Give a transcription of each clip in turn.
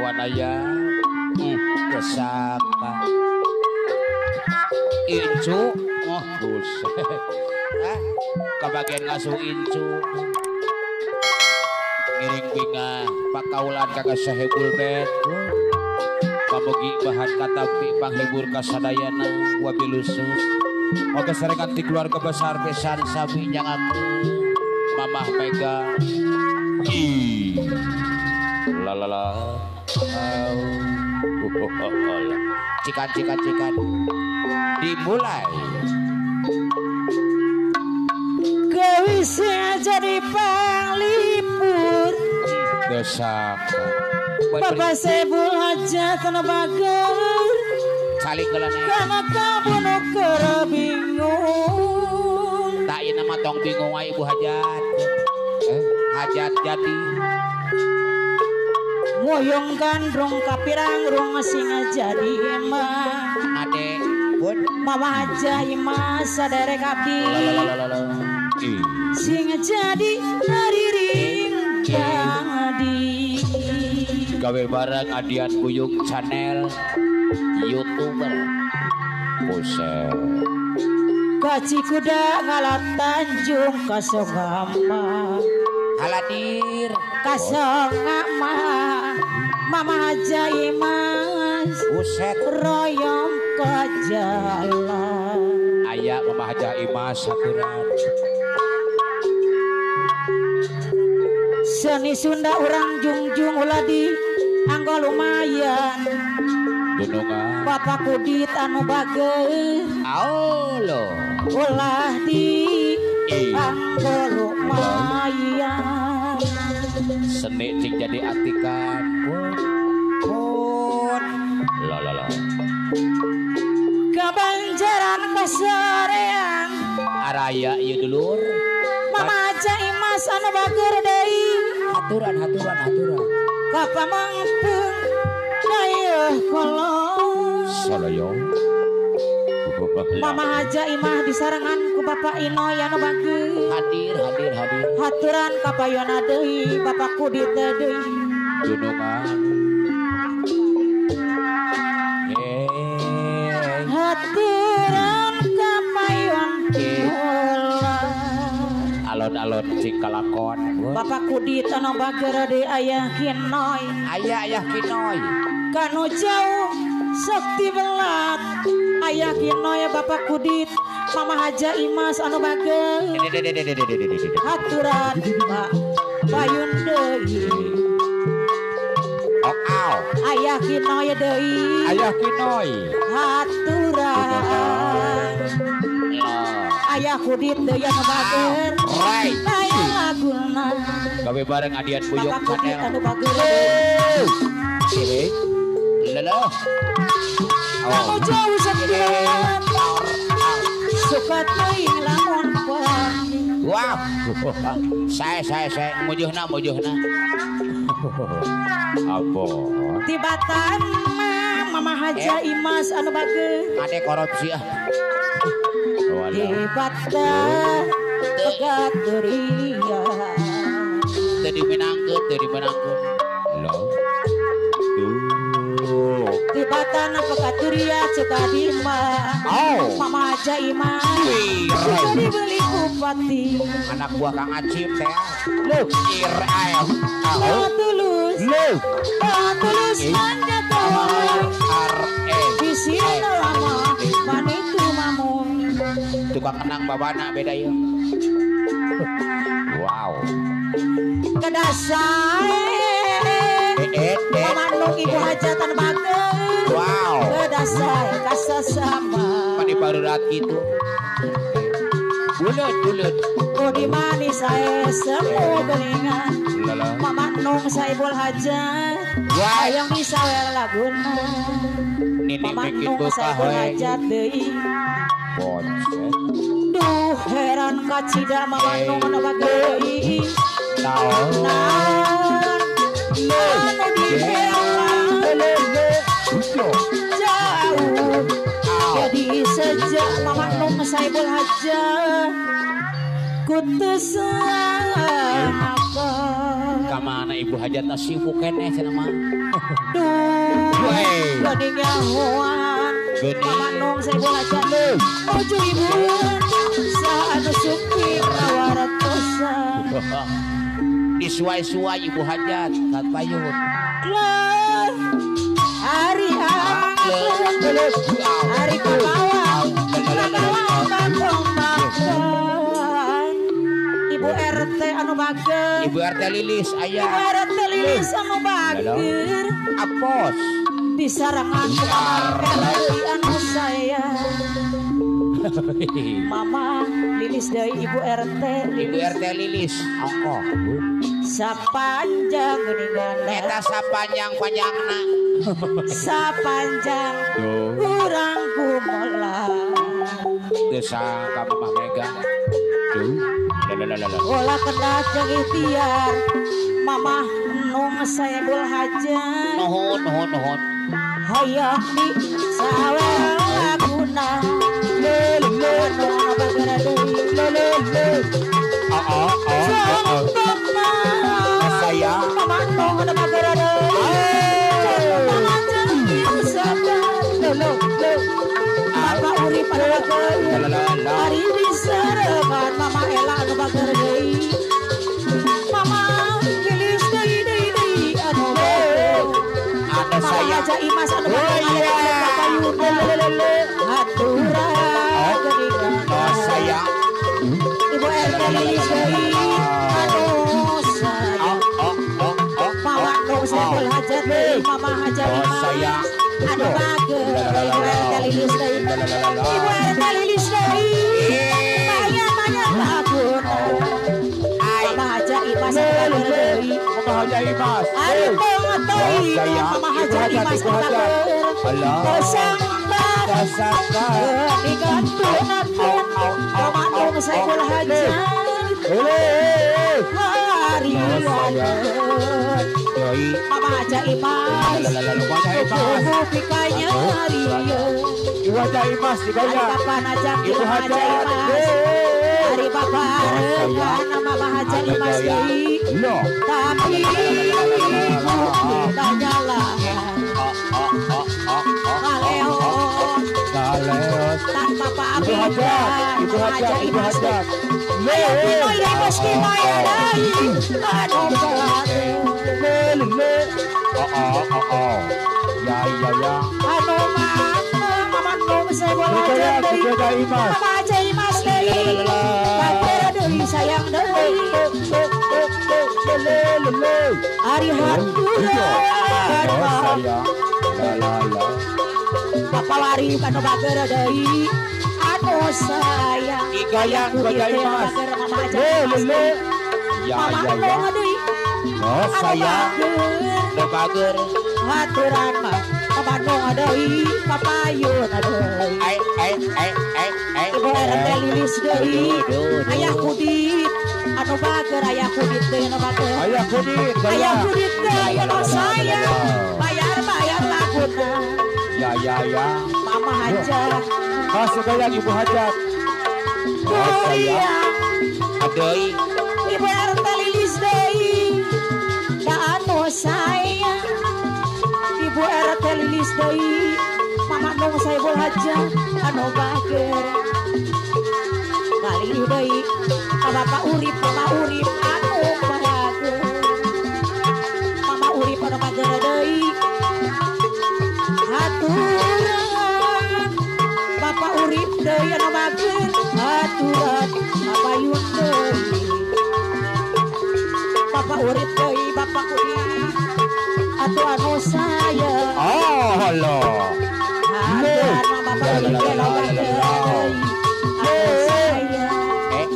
Wanaya kesaka incu oh buset kebagian ngasuh incu ngiring bingah pakaulan kakak sahebul bed pamugi bahan katampi panghibur kasadayana wabilusus oke sarengan ti keluarga besar besan sami nyangaku Mamah Mega i la la la cikan cikan cikan dimulai gewise jadi panglipur desa Bapak Sebul Hajat anu bager calik geulana kana kabunuh keur bingung tak ieu mah tong bingung wae Ibu Hajat hajat jadi moyong gandrung kapirang rung sing jadi emah ade bun Mama Hajah Imas saderek abdi sing jadi hariring jadi gawe bareng Adian Buyung Channel YouTuber buset kaci kuda ngalat Tanjung kasongama haladir kasongama Mama Hajah Imas buset royong ke jalan aya Mama Hajah Imas aturan seni Sunda urang jungjung ulah di anggo lumayan dunungan Bapak Kudit anu bager lo ulah di anggo lumayan seni cing jadi atikan pun pun la la la kebanjaran kesorean araya ieu dulur Mama Hajah Imas anu bager deui aturan aturan aturan kapamangpeung dayeuh kolon salayo Mama Hajah Imah disarengan ku Bapak Inoy anu bager hadir hadir hadir haturan kapayona deui Bapak Kudit deui dunungan haturan kapayon alon-alon cing kalakon Bapak Kudit anu bager deui ayah Kinoy ayah ayah Kinoy kanu jauh sakti belat ayah Kinoy Bapak Kudit Mama Hajah Imas anu bager haturan Pak Bayun deui ayah Kinoy deui ayah Kinoy haturan ayah Kudit deui anu bager aya laguna gawe bareng Adian Buyung Bapak Kudit Channel anu bager deui lelo kamu jauh sekian suka teuing lamun pang wow saya mujuhna mujuhna apa tibatan Mama Hajah Imas anu bager ade korupsi ah tibatan pegat ria teu dimenangkeun teu dimenangkeun lho tibatan pekaturia cek Dima Mama Hajah Imas suka dibeli bupati anak buah Kang Acim teh leuh ir tulus tulus manja bisi lama manitu mamu tukang kenang babana beda ieu wow kedasae Mama Nung ibu hajatan bager wow kedasae kasasama mani barurat gitu bulet bulet oh di manis sae semu gelingan Mama Nung saibul hajat hayang disawer laguna Mama Nung saibul hajat deui boncet duh heran kacida Mama Nung anu bager deui naon anu jauh jadi sejak Mama Nung saibul hajat ku teu makan. Ka mana ibu hajatna sibuk keneh cenah mah. Duh, geuning nyahoan. Mama Nung Saibul Hajat nuju hiburan saha anu suki kawaratosan. Disuai-suai ibu hajat kat payun. Hari hari kabawa makan. Ibu RT anu bager. Ibu RT Lilis aya. Ibu RT Lilis anu bager. Apos. Disarangan ku Mama RT anu sayang. Mama Lilis deui Ibu RT Lilis. Ibu RT Lilis ongkoh. Sapanjang geuningan. Eta sapanjang-panjangna. Sapanjang urang kumola. Teu sangka Mamah Mega. Duh. Olah kena jeung ikhtiar Mamah Nung Saibul Hajat. Nuhun nuhun nuhun. Hayang di sawer laguna. Bapak Urip anu bager, ari disereman Mama Ela anu bager deui. Mama Lilis deui deui deui anu bager. Mama Haja Imas anu bager aya Bapak Yuna. Aturan geuningan. Sayang. Ibu RT Lilis deui anu sayang. Mama Nung Saibul Hajat deui Mama Haja Imas. Anu bager Ibu RT Lilis deui. Ibu RT Lilis deui. Banyak-banyak laguna. Mama Haja Imas anu bager deui. Mama Haja Imas. Ari pengetoi Mama Haja Imas anu bager. Tosangbar. Geuningan tunatun. Mama Nung Saibul Hajat. Hari Mama Haja Imas. Kubu pikanya hari. Ibu Haja Imas Hari bapak najak Ibu Haja Imas. Hari bapak rekan Mama Haja Imas deui. Tapi kita nyala. Kaleos. Tanpa pamitan Ibu Haja Imas. Ayo kinoy bos kinoy deui. Anu bager. Ya ya ya. Anu Mama Nung Saibul Hajat deui. Mama Haja Imas deui. Bager deui sayang deui. Ari haturan. Bapak Warif anu bager deui. Anu sayang. Igayang Haja Imas. Mama Haja Imas. Ya Mama ya ya. Nung deui. Oh sayang. Anu bager. Haturan mah Mama Nung deui papayun deui. Ai ai ai ai ai. Ibu RT Lilis deui. Ayah Kudit anu bager ayah Kudit deui anu bager. Ayah Kudit. Ayah Kudit deui anu sayang. Bayar-bayar laguna. Ya ya ya. Mama Hajat. Masuk gayang Ibu Hajat. Oh sayang. Deui. Ibu RT Lilis deui. Da anu sayang. Ibu RT Lilis deui. Mama Nung Saibul Hajat anu bager. Kali deui ka Bapak Urip, Mama Urip anu bager. Mama Urip anu bager deui. Haturan Bapak Urip deui anu bager. Haturan Bapak Yun deui. Bapak Urip deui Bapak Urip atuh anu sayang. Oh halo. Haturan Bapak Urip anu bager deui. Anu sayang.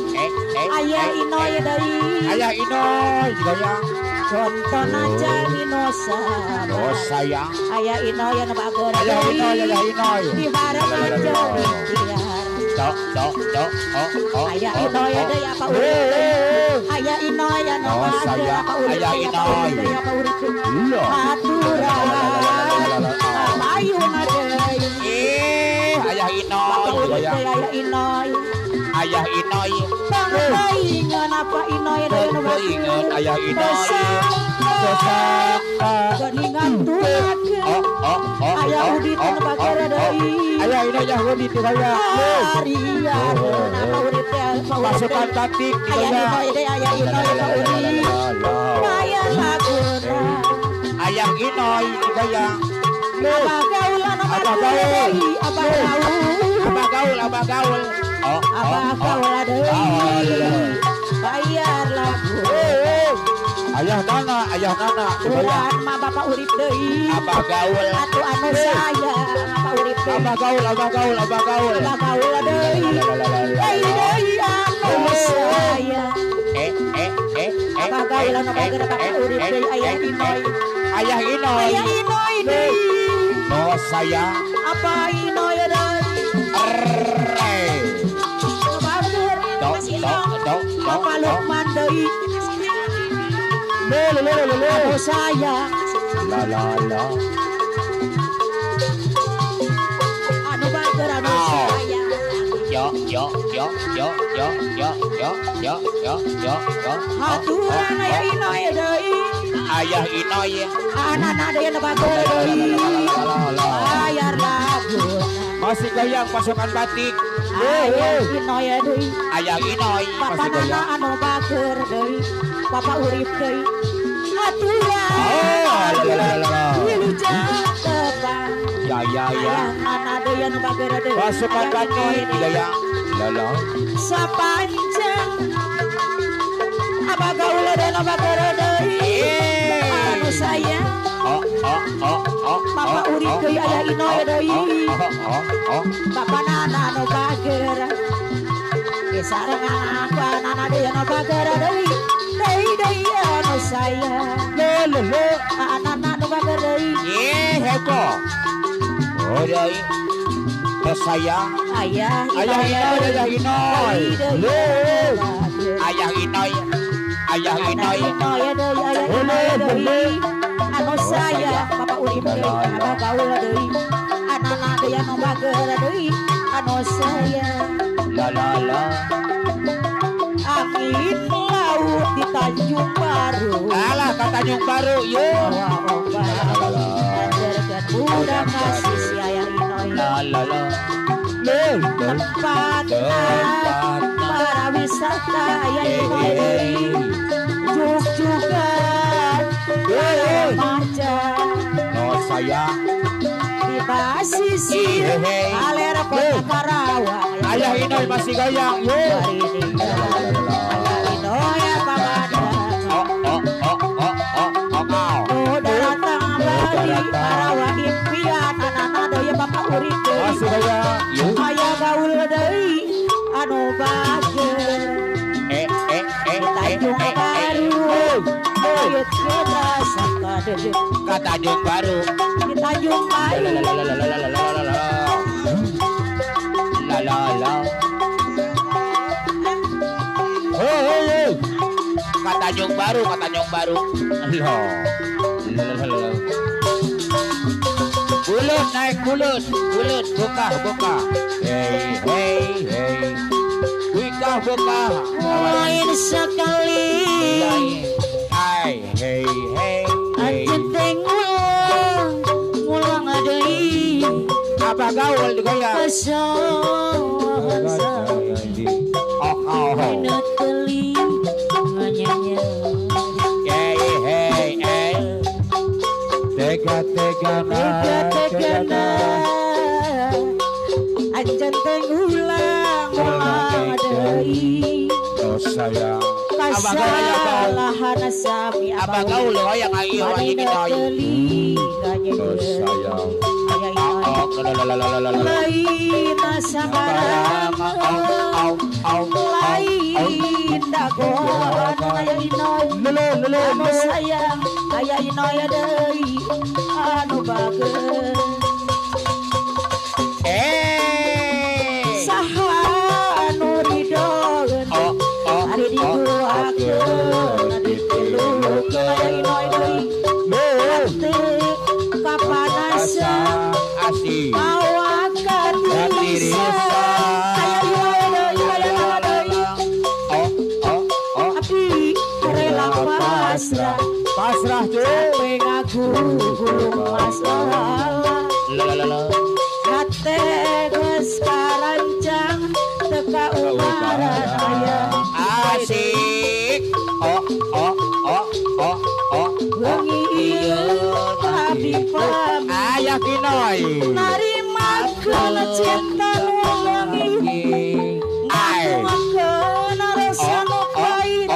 Ayah Inoy deui. Ayah Inoy goyang. Contoh aja Minosa. Oh sayang. Ayah Inoy anu bager deui. Ayah Inoy, Ayah Inoy. Di bareng aja ikhtiar. Cok cok cok oh oh. Ayah Inoy deui apa Urip deui. Ayah Inoy anu bager apa Urip Ayah deui Inoy. Apa Urip deui. Lho. Haturan. Pamayun deui. Ayah Inoy. Bapak Urip goyang. Ayah Inoy. Ayah Inoy. Teuingeun apa Inoy deui nu Teuingeun ayah Inoy. Geningan turakeun. Ayah Udit nu bager deui. Ayah Inoy ayah Udit goyang. Ariareun apa urip teh pasukan batik ayah Inoy deui ayah Inoy Pak Urip. Bayar laguna. Ayah Inoy goyang. Abah gaul abah gaul. Abah gaul. Abah gaul abah gaul. Abah gaul deui. Bayar lagu. Ayah nana, ayah nana. Ulan mah bapak urip deui. Abah gaul. Atuh anu sayang abah urip deui. Abah gaul, abah gaul, abah gaul. Abah gaul deui. Deui deui anu sayang. Abah gaul anu bager bapak urip deui ayah Inoy. Ayah Inoy. Ayah Inoy deui. No sayang. Apa Inoy deui? Bager masih Bapak Lukman deui. Le le le le. Anu sayang. La la la. Anu bager anu sayang. Yo yo yo yo yo yo yo yo yo yo yo. Aturan ayah Inoy deui. Ayah Inoy. Anak-anak deui anu bager deui. Bayar lagu. Masih goyang pasukan batik. Ayah Inoy deui. Ayah Inoy. Papa nana anu bager deui. Bapak urip deui. Aturan. Wilujeng tepang. Ya ya ya. Anak deui anu bager deui. Pasukan batik goyang. La la. Sapanjang abah gaul deui anu bager deui. Anu sayang. Oh oh oh oh. Bapak urip deui ayah Inoy deui. Bapak nana anu bager. Sareng aku nana deui anu bager deui. Deui deui anu sayang. Le le le. Nana anu bager deui. Ye heboh. Oh deui. Sayang. Ayah Ayah Inoy ayah Inoy. Le. Ayah Inoy. Ayah Inoy. Inoy deui ayah Inoy deui. Anu sayang bapak urip deui abah gaul deui. Anana deui anu bager deui anu sayang. La la la. Angin laut di Tanjung Baru. Alah ka Tanjung Baru yo. Nganterkeun budak kasih si ayah Inoy. La la la. Le tempat para wisata ayah Inoy deui. Juk-jukan remaja. No sayang. Di pasisir aler kota Karawang. Ayah Inoy masih goyang yo. Ayah Inoy apa badan. Oh oh oh oh oh oh. Udah datang bali Karawang impian anak-anak deui bapak urip deui. Masih goyang yo. Ayah gaul deui anu bager. Tanjung Baru. Ka Tanjung Baru. Di Tanjung Baru. La la la la la la la. La la la. Hey hey hey. Ka Tanjung Baru, ka Tanjung Baru. Loh. La la la la. Bulut naik bulut, bulut buka buka. Hey hey hey. Buka buka. Lain sekali. Hai hey hey. Anjeun teh ngulang, ngulang deui. Abah gaul digoyang. Oh oh. Dina teli nganyanya. Hey hey hey. Tega tega na. Tega tega na. Anjeun teh ngulang, ngulang deui. Oh sayang. Kasalahan sami abah gaul goyang ayo ayo Inoy. Oh sayang. Lain sabarang, lain dagoan ayah Inoy. Anu sayang ayah Inoy deui anu bager. Saha anu ridoeun ari dibuakeun ditilukeun ayah Inoy deui. Teu kapanasan asih awak katirisan. ubaran aya asik. Oh oh oh oh oh. Wengi ieu abdi pamit Ayah Kinoy narimakeun cinta nu leungit ngakumakeun rasa nu pahit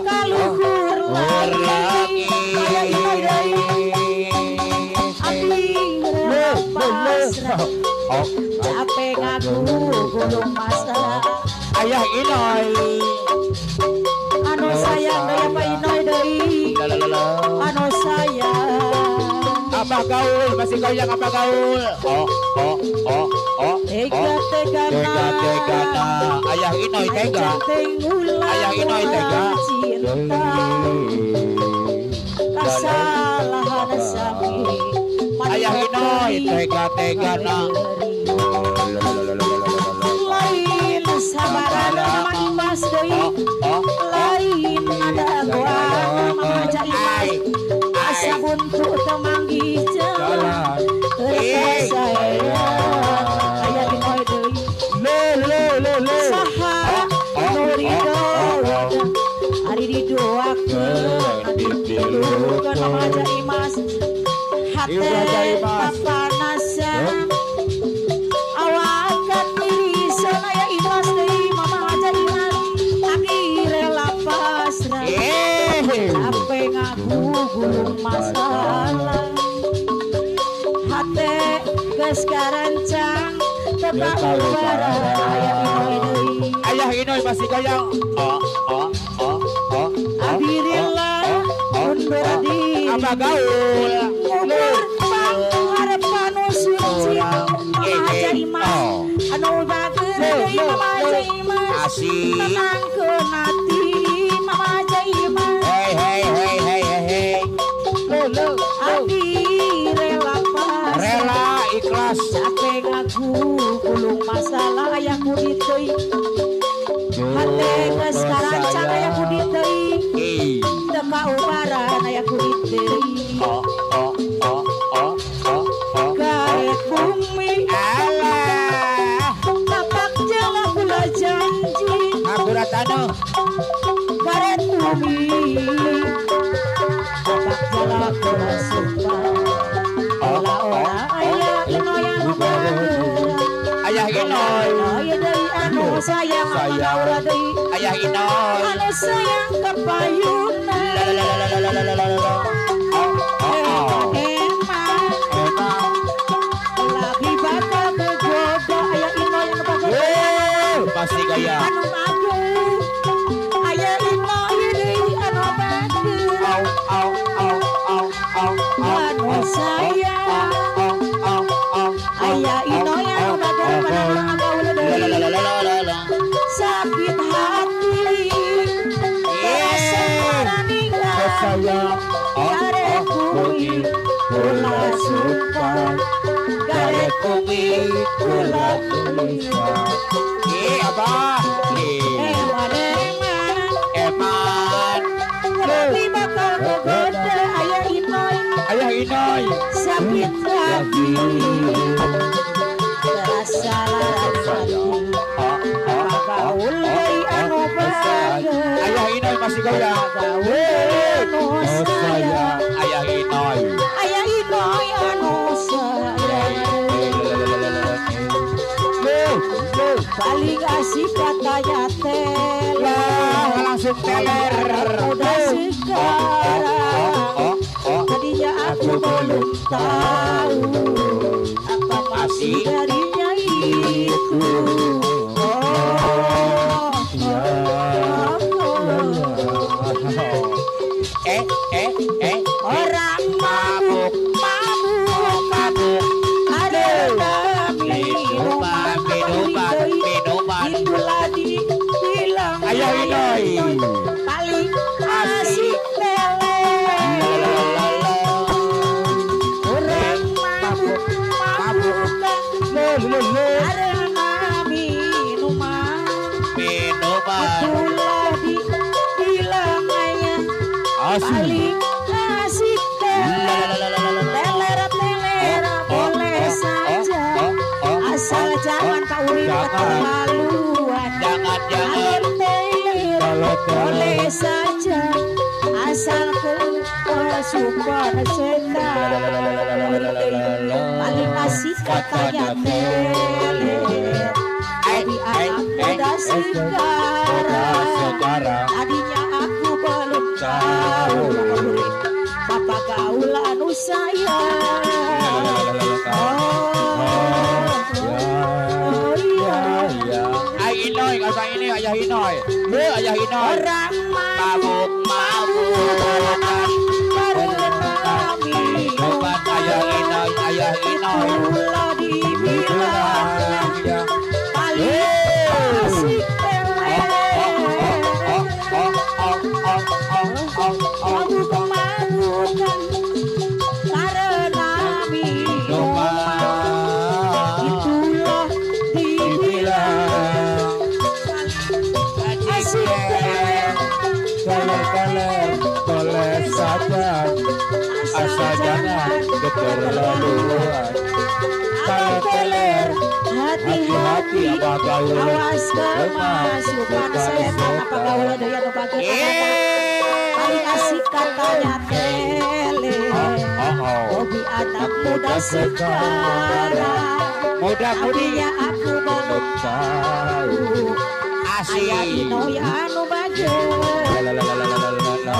kaluhur langit aya Inoy deui abdi rela pasrah capek ngaku gulung masalah Ayah Inoy anu sayang deui apa Inoy deui anu sayang Abah gaul masih goyang abah gaul. Oh oh oh oh. Tega tegana tegana Ayah Inoy tega. Ayah Inoy tega. Cinta kasalahan sami Ayah Inoy tega tegana. Lain sabaran Mang Imas deui lain ada gua Mang Haja Imas asa buntu teu manggih jalan rasa sayang aya Inoy deui le le le le saha nu ridho ari didoakeun ditilukeun Mang Haja Imas hate papanasan awakan irisan aya Imas deui Mama Haja Imas abdi rela pasrah capek ngaku gulung masalah hate geus karancang teu kaubaran aya Inoy deui Ayah Inoy masih goyang. Oh oh oh oh. Abdi rela mundur diri Abah gaul umur pangharepan nu suci Mama Haja Imas anu bager deui Mama Haja Imas asik tenangkeun ati Mama Haja Imas hey hey hey hey hey abdi rela pasrah rela ikhlas capek ngaku gulung masalah aya kudit deui hate geus karancang aya kudit deui teu kaubaran aya kudit deui oh oh oh oh oh oh garet bumi alah tapak jala kula janji ngagura taneuh garet bumi tapak jala kula sumpah ola ola aya Inoy anu bager Ayah Inoy aya deui anu sayang anu deui Ayah Inoy anu sayang kapayuna emang lagi bakal kegoda aya Inoy anu bager pasti gaya anu bager aya Inoy deui anu bager au au au au au anu sayang aya Inoy anu bager panangan gaul deui sakit hati rasa sayang garet bumi kula sumpah garet bumi kula sumpah abah eman eman eman lagi bakal kegoda aya Inoy Ayah Inoy sakit hati rasa lara hati gaul deui anu bager Ayah Inoy masih goyang gaul anu sayang Ayah Inoy Ayah Inoy anu sayang paling asik katanya teler langsung teler udah sekarang tadinya aku belum tahu apa maksud darinya itu. Oh, oh, oh. Eh eh eh orang mabuk mabuk mabuk ada minuman minuman minuman itulah dibilang Ayah Inoy paling asik lele orang Boleh saja asal kemasukan setan. Paling asik katanya teler. Tapi anak muda sekarang, tadinya aku belum tahu bapak gaul anu sayang. Oh iya Ay Inoy, kata ini ayah Inoy. Ayah Inoy. Orang mabuk mabukan minuman. Ayah Inoy, ayah Inoy. Itulah dibilang paling asik teler. Mabuk-mabukan karena minuman. Itulah dibilang asik teler. Teler-teler boleh saja asal jangan keterlaluan. Kalau teler hati-hati, awas kemasukan setan. Apa gaul deui anu bagus. Paling asik katanya teler. Hobi anak muda sekarang, muda-mudi aku belum tahu. Asik Ayah Inoy anu bager. Oh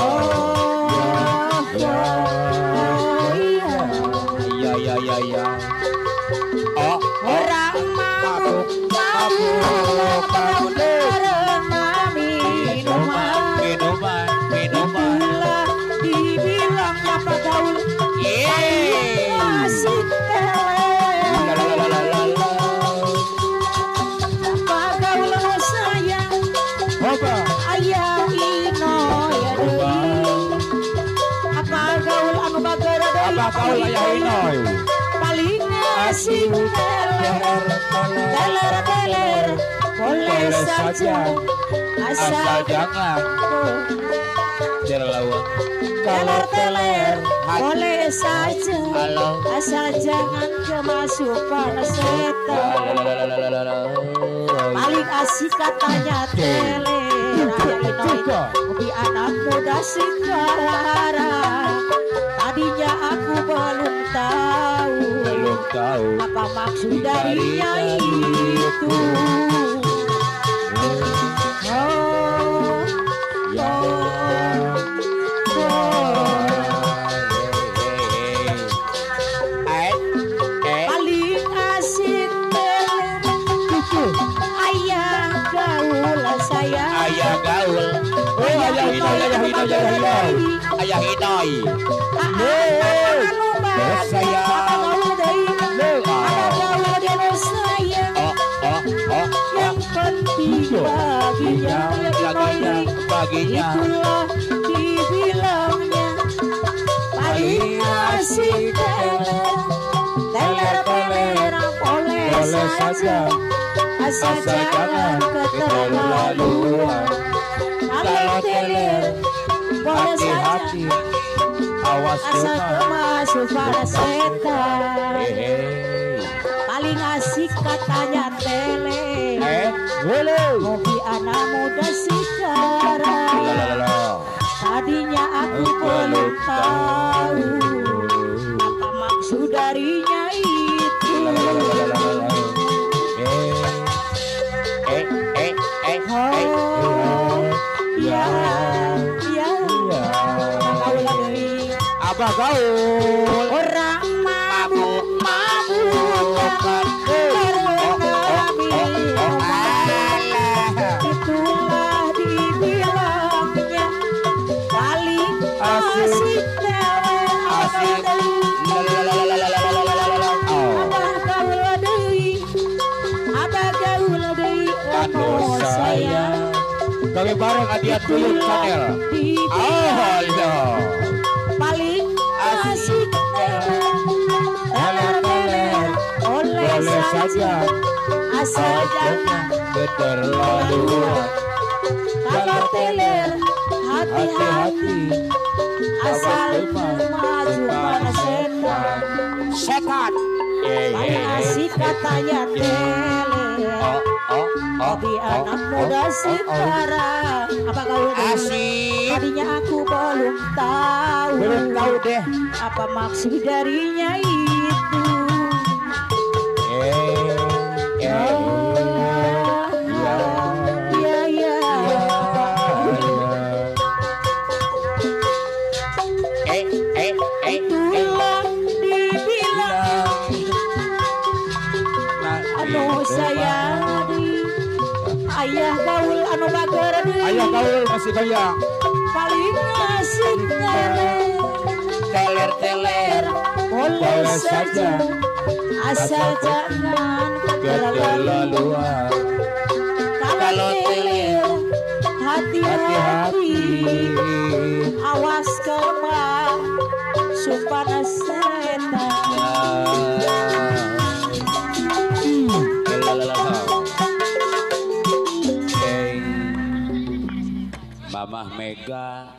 iya iya iya iya. Oh, orang mabuk mabuk karena minuman. Minuman, minuman. Itulah dibilangnya Pak Gaul paling asik teler. Pak Gaul sayang, ayah Inoy deui. Apa gaul anu bager deui? Apa gaul ayah Inoy? Paling asik teler, teler teler boleh saja asal jangan terlalu. Teler teler boleh saja asal jangan kemasukan setan. Paling asik katanya teler. Ayah Inoy hobi anak muda sekarang. Tadinya aku belum tahu, belum tahu apa maksud darinya itu. Oh, oh, oh. Paling asik teler. Ayah gaul sayang. Ayah gaul. Oh, ayah Inoy, ayah Inoy, ayah Inoy. Ayah Inoy. Yang penting baginya, baginya itulah dibilangnya paling asik teler. Teler teler boleh saja asal jangan keterlaluan. Kalau teler boleh saja awas asal kemasukan setan. Paling asik katanya teler. Hobi anak muda sekarang. Tadinya aku belum tahu apa maksud darinya itu. Oh ya ya Abah gaul. Orang mabuk mabukan karena minuman. Itulah dibilangnya paling asik teler. Asik. Abah gaul deui, abah gaul deui anu sayang. Gawe bareng Adian Tuyun Channel. Oh iya. Paling asik teler, teler teler boleh saja asal jangan keterlaluan. Kalau teler hati-hati asal kemasukan setan. Setan. Paling asik katanya teler. oh oh. Hobi anak muda sekarang. Apa gaul asik. Tadinya aku belum tahu. Belum tahu deh. Apa maksud darinya itu. Itulah dibilang anu saya di ayah gaul anu bager di ayah gaul masih goyang paling asik teler teler boleh saja asal jangan keterlaluan. Kalau teler hati-hati awas kema sumpah setan. Mamah Mega